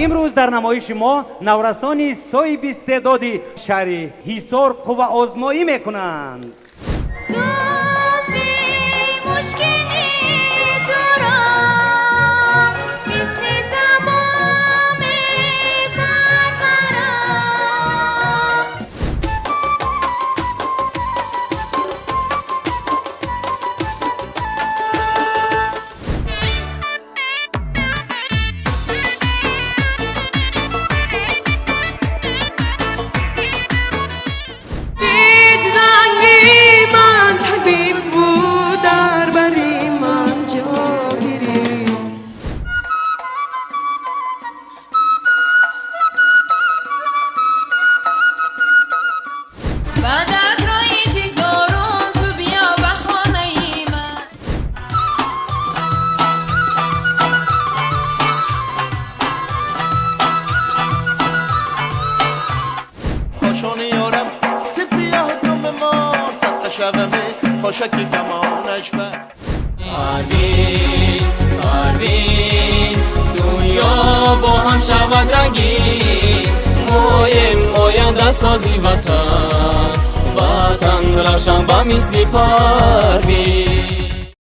Имрӯз дар намоиши мо наврасони соҳиби истеъдоди шаҳри Ҳисор қувваозмоӣ мекунанд. Зулфи мушкини туро мисли сабо мепарварам. Дид ранги ман табиб буд, дар бари ман ҷо гирифт. Баъдатро интизорум, ту биё ба хонаи ман. Хошони ёрам сипиёҳ думи мо садқа шаваме хошаки камонаш бар. Парвин, Парвин, дунё бо ҳам шавад рангин. Моем оянда сози ватан, ватан равшан ба мисли Парвин.